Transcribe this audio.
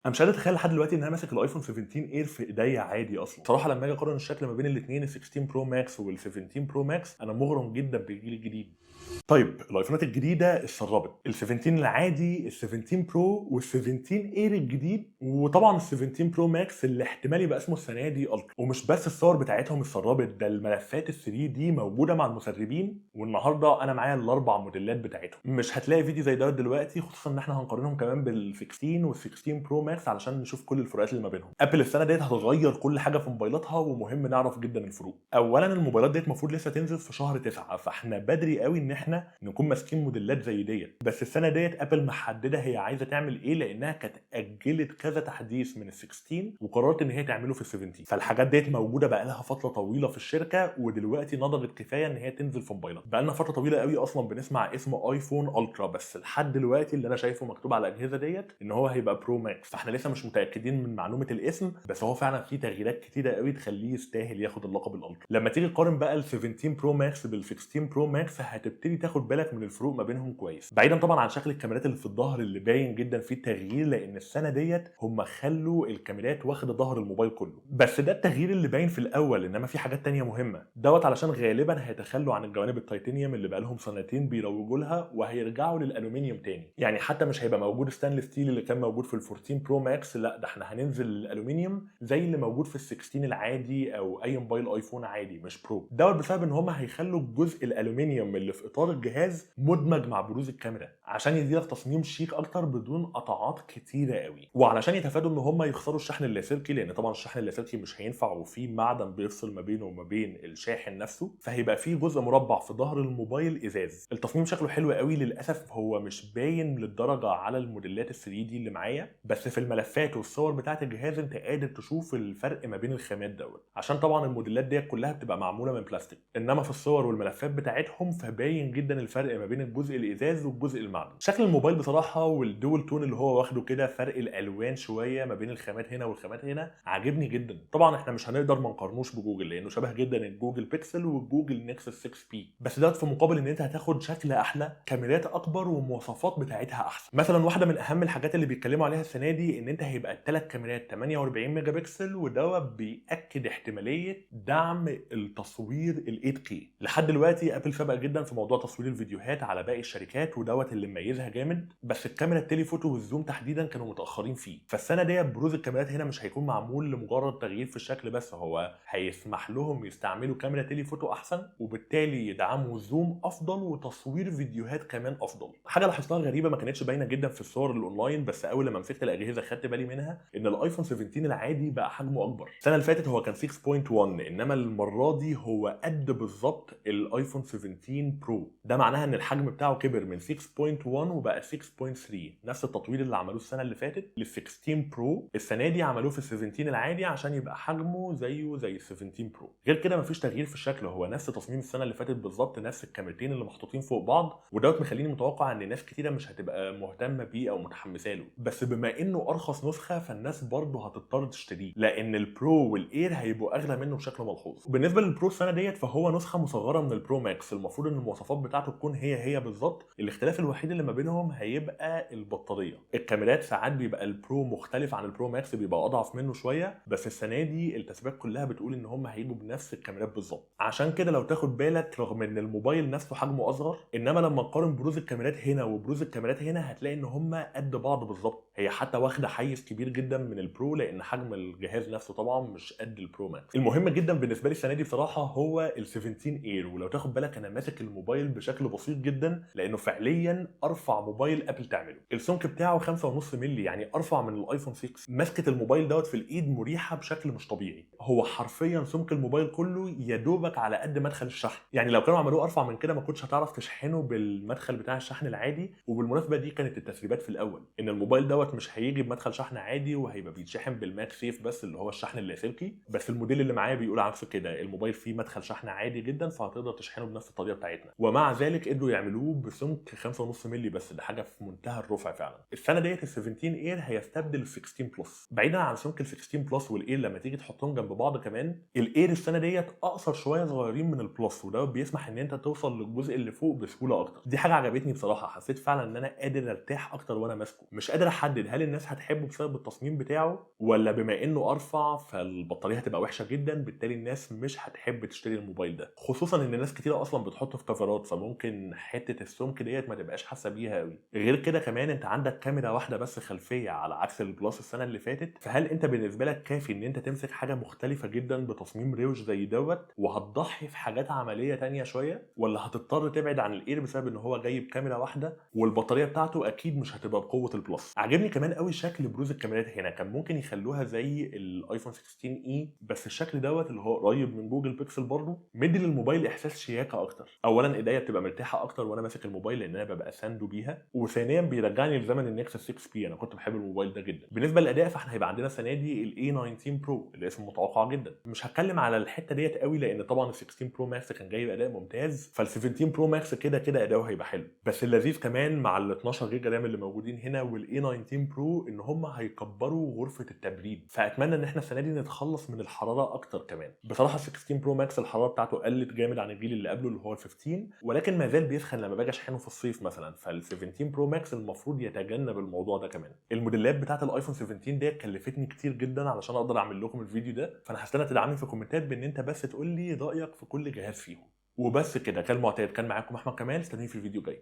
انا مش قادر اتخيل لحد دلوقتي ان انا ماسك الايفون 17 Air في ايديا عادي اصلا. صراحة لما اجي اقارن الشكل ما بين الاثنين، ال 16 Pro Max وال 17 Pro Max، انا مغرم جدا بالجيل الجديد. طيب، الايفونات الجديدة اتسربت، ال 17 العادي، ال 17 Pro، وال 17 Air الجديد، وطبعا ال 17 Pro Max اللي احتمال يبقى اسمه السنة دي Ultra. ومش بس الصور بتاعتهم اتسربت، ده الملفات ال 3D موجودة مع المسربين، والنهارده انا معايا الاربع موديلات بتاعتهم. مش هتلاقي فيديو زي ده دلوقتي، خصوصا ان احنا هنقارنهم كمان بال 16 وال 16 Pro Max علشان نشوف كل الفروقات اللي ما بينهم. ابل السنة ديت هتغير كل حاجة في موبايلاتها، ومهم نعرف جدا الفروق. اولا، الموبايلات ديت المفروض لسه تنزل في شهر 9، فاحنا بدري قوي ان احنا نكون ماسكين موديلات زي ديت. بس السنة ديت ابل محددة هي عايزه تعمل ايه، لانها كانت اجلت كذا تحديث من ال 16 وقررت ان هي تعمله في ال 17. فالحاجات ديت موجودة بقى لها فترة طويلة في الشركه، ودلوقتي نضجت كفاية ان هي تنزل في موبايلات. بقى لنا فترة طويلة قوي اصلا بنسمع اسم ايفون Ultra، بس لحد دلوقتي اللي انا شايفه مكتوب على الاجهزة ديت ان هو هيبقى Pro Max، فاحنا لسه مش متاكدين من معلومة الاسم. بس هو فعلا في تغييرات كتيرة قوي تخليه يستاهل ياخد اللقب ال Ultra. لما تيجي تقارن بقى ال 17 Pro Max بال 16 Pro Max، هتبتدي تاخد بالك من الفروق ما بينهم كويس، بعيدا طبعا عن شكل الكاميرات اللي في الظهر اللي باين جدا فيه التغيير، لان السنة ديت هم خلوا الكاميرات واخده ظهر الموبايل كله. بس ده التغيير اللي باين في الاول، انما في حاجات تانية مهمه. دوت علشان غالبا هيتخلوا عن الجوانب التيتانيوم اللي بقالهم سنتين بيروجوا لها، وهيرجعوا للالومنيوم تاني. يعني حتى مش هيبقى موجود stainless steel اللي كان موجود في ال 14 Pro Max، لا، ده احنا هننزل الالومنيوم زي اللي موجود في ال 16 العادي او اي موبايل ايفون عادي مش Pro. دوت بسبب ان هم هيخلوا الجزء الالومنيوم اللي في اطار الجهاز مدمج مع بروز الكاميرا عشان يديلك تصميم شيك اكتر بدون قطعات كتيرة قوي، وعلشان يتفادوا ان هم يخسروا الشحن اللاسلكي، لان طبعا الشحن اللاسلكي مش هينفع وفي معدن بيفصل ما بينه وما بين الشاحن نفسه، فهيبقى في جزء مربع في ظهر الموبايل ازاز. التصميم شكله حلو قوي. للاسف هو مش باين للدرجة على الموديلات ال 3D اللي معايا، بس في الملفات والصور بتاعه الجهاز انت قادر تشوف الفرق ما بين الخامات دوت، عشان طبعا الموديلات دي كلها بتبقى معمولة من بلاستيك، انما في الصور والملفات بتاعتهم فباين جدا الفرق ما بين الجزء الازاز والجزء المعدن. شكل الموبايل بصراحة وال dual tone اللي هو واخده كده، فرق الالوان شوية ما بين الخامات هنا والخامات هنا، عاجبني جدا. طبعا احنا مش هنقدر ما نقارنوش بجوجل، لانه شبه جدا ال Google Pixel وال Google Nexus 6P، بس دوت في مقابل ان انت هتاخد شكل احلى، كاميرات اكبر، ومواصفات بتاعتها احسن. مثلا واحدة من اهم الحاجات اللي بيتكلموا عليها السنة دي ان انت هيبقى الثلاث كاميرات 48 ميجا بكسل، ودوت بياكد احتمالية دعم التصوير ال 8K. لحد دلوقتي ابل سابقه جدا في موضوع تصوير الفيديوهات على باقي الشركات، ودوت اللي مميزها جامد، بس الكاميرا ال telephoto وال zoom تحديدا كانوا متاخرين فيه. فالسنة دي بروز الكاميرات هنا مش هيكون معمول لمجرد تغيير في الشكل بس، هو هيسمح لهم يستعملوا كاميرا telephoto احسن، وبالتالي يدعموا zoom افضل وتصوير فيديوهات كمان افضل. حاجة لاحظتها غريبة ما كانتش باينة جدا في الصور الاونلاين، بس اول لما مسكت الاجهزة خدت بالي منها، ان الايفون 17 العادي بقى حجمه اكبر. السنة اللي فاتت هو كان 6.1، انما المرة دي هو قد بالظبط الايفون 17 Pro. ده معناها ان الحجم بتاعه كبر من 6.1 وبقى 6.3. نفس التطوير اللي عملوه السنة اللي فاتت لل 16 Pro، السنة دي عملوه في ال 17 العادي عشان يبقى حجمه زيه زي ال 17 Pro. غير كده مفيش تغيير في الشكل، هو نفس تصميم السنة اللي فاتت بالظبط، نفس الكاميرتين اللي محطوطين فوق بعض. ودوت مخليني متوقع ان ناس كتيرة مش هتبقى مهتمة بيه او متحمسة له، بس بما انه ارخص نسخه فالناس برضه هتضطر تشتريه، لان ال Pro وال Air هيبقوا اغلى منه بشكل ملحوظ. بالنسبة لل Pro السنة ديت فهو نسخه مصغرة من ال Pro Max، المفروض ان المواصفات بتاعته تكون هي هي بالظبط. الاختلاف الوحيد اللي ما بينهم هيبقى البطاريه. الكاميرات ساعات بيبقى ال Pro مختلف عن ال Pro Max، بيبقى اضعف منه شويه، بس السنة دي التسريبات كلها بتقول ان هم هيجوا بنفس الكاميرات بالظبط. عشان كده لو تاخد بالك، رغم ان الموبايل نفسه حجمه اصغر، انما لما تقارن بروز الكاميرات هنا وبروز الكاميرات هنا هتلاقي ان هم قد بعض بالظبط. هي حتى واخده حيز كبير جدا من ال Pro، لان حجم الجهاز نفسه طبعا مش قد ال Pro Max. المهم جدا بالنسبة لي السنة دي بصراحة هو ال 17 Air. ولو تاخد بالك انا ماسك الموبايل بشكل بسيط جدا، لانه فعليا ارفع موبايل ابل تعمله. السمك بتاعه 5.5 مللي، يعني ارفع من الايفون 6. مسكه الموبايل دوت في الايد مريحه بشكل مش طبيعي. هو حرفيا سمك الموبايل كله يا دوبك على قد مدخل الشحن، يعني لو كانوا عملوه ارفع من كده ما كنتش هتعرف تشحنه بالمدخل بتاع الشحن العادي. وبالمناسبة دي كانت التسريبات في الاول، ان الموبايل دوت مش هيجي بمدخل شحن عادي وهيبقى بيتشحن بال MagSafe بس، اللي هو الشحن اللاسلكي. بس الموديل اللي معايا بيقول عكس كده، الموبايل فيه مدخل شحن عادي جدا، فهتقدر تشحنه بنفس الطريقة بتاعتنا. ومع ذلك قدروا يعملوه بسمك 5.5 مللي بس، ده حاجة في منتهى الرفع فعلا. السنة ديت ال 17 Air هيستبدل ال 16 Plus. بعيدا عن سمك ال 16 Plus وال Air، لما تيجي تحطهم جنب بعض كمان، ال Air السنة ديت اقصر شوية صغيرين من ال Plus، وده بيسمح ان انت توصل للجزء اللي فوق بسهولة اكتر. دي حاجة عجبتني بصراحه، حسيت فعلا ان انا قادر ارتاح اكتر وانا ماسكه. مش قادر احدد هل الناس هتحبه بسبب التصميم بتاعه، ولا بما انه ارفع فالبطاريه هتبقى وحشة جدا بالتالي الناس مش هتحب تشتري الموبايل ده، خصوصا ان ناس كتيرة اصلا بتحطه في كفرات، فممكن حتة السمك ديت ما تبقاش حاسه بيها قوي. غير كده كمان انت عندك كاميرا واحدة بس خلفية على عكس ال Plus السنة اللي فاتت، فهل انت بالنسبة لك كافي ان انت تمسك حاجة مختلفة جدا بتصميم روش زي دوت وهتضحي في حاجات عملية تانية شوية، ولا هتضطر تبعد عن ال Air بسبب ان هو جاي بكاميرا واحدة والبطاريه بتاعته اكيد مش هتبقى بقوة ال Plus؟ عجبني كمان قوي شكل بروز الكاميرات هنا، كان ممكن يخلوها زي الايفون 16 e، بس الشكل دوت اللي هو قريب من جوجل بيكسل برضه مدي للموبايل احساس شياكه اكتر. اولا ايديا بتبقى مرتاحة اكتر وانا ماسك الموبايل لان انا ببقى ساندو بيها، وثانيا بيرجعني لزمن ال Nexus 6 P، انا كنت بحب الموبايل ده جدا. بالنسبة للاداء فاحنا هيبقى عندنا السنة دي ال A19 Pro اللي اسمه متوقع جدا. مش هتكلم على الحتة ديت قوي لان طبعا ال 16 Pro Max كان جايب اداء ممتاز، فال 17 Pro Max كده كده اداؤه هيبقى حلو. بس اللذيذ كمان مع ال 12 جيجا RAM اللي موجودين هنا وال A19 Pro ان هم هيكبروا غرفة التبريد، فاتمنى ان احنا السنة دي نتخلص من الحرارة اكتر كمان. بصراحة ال 16 Pro Max الحرارة بتاعته قلت جامد عن الجيل اللي قبله اللي هو ال 15، ولكن ما زال بيسخن لما باجي اشحنه في الصيف مثلا، فال 17 Pro Max المفروض يتجنب الموضوع ده كمان. الموديلات بتاعه الايفون 17 دي كلفتني كتير جدا علشان اقدر اعمل لكم الفيديو ده، فانا هستنى تدعمني في الكومنتات بان انت بس تقول لي رايك في كل جهاز فيهم. وبس كده كالمعتاد، كان معاكم احمد كمال، استنوني في الفيديو الجاي.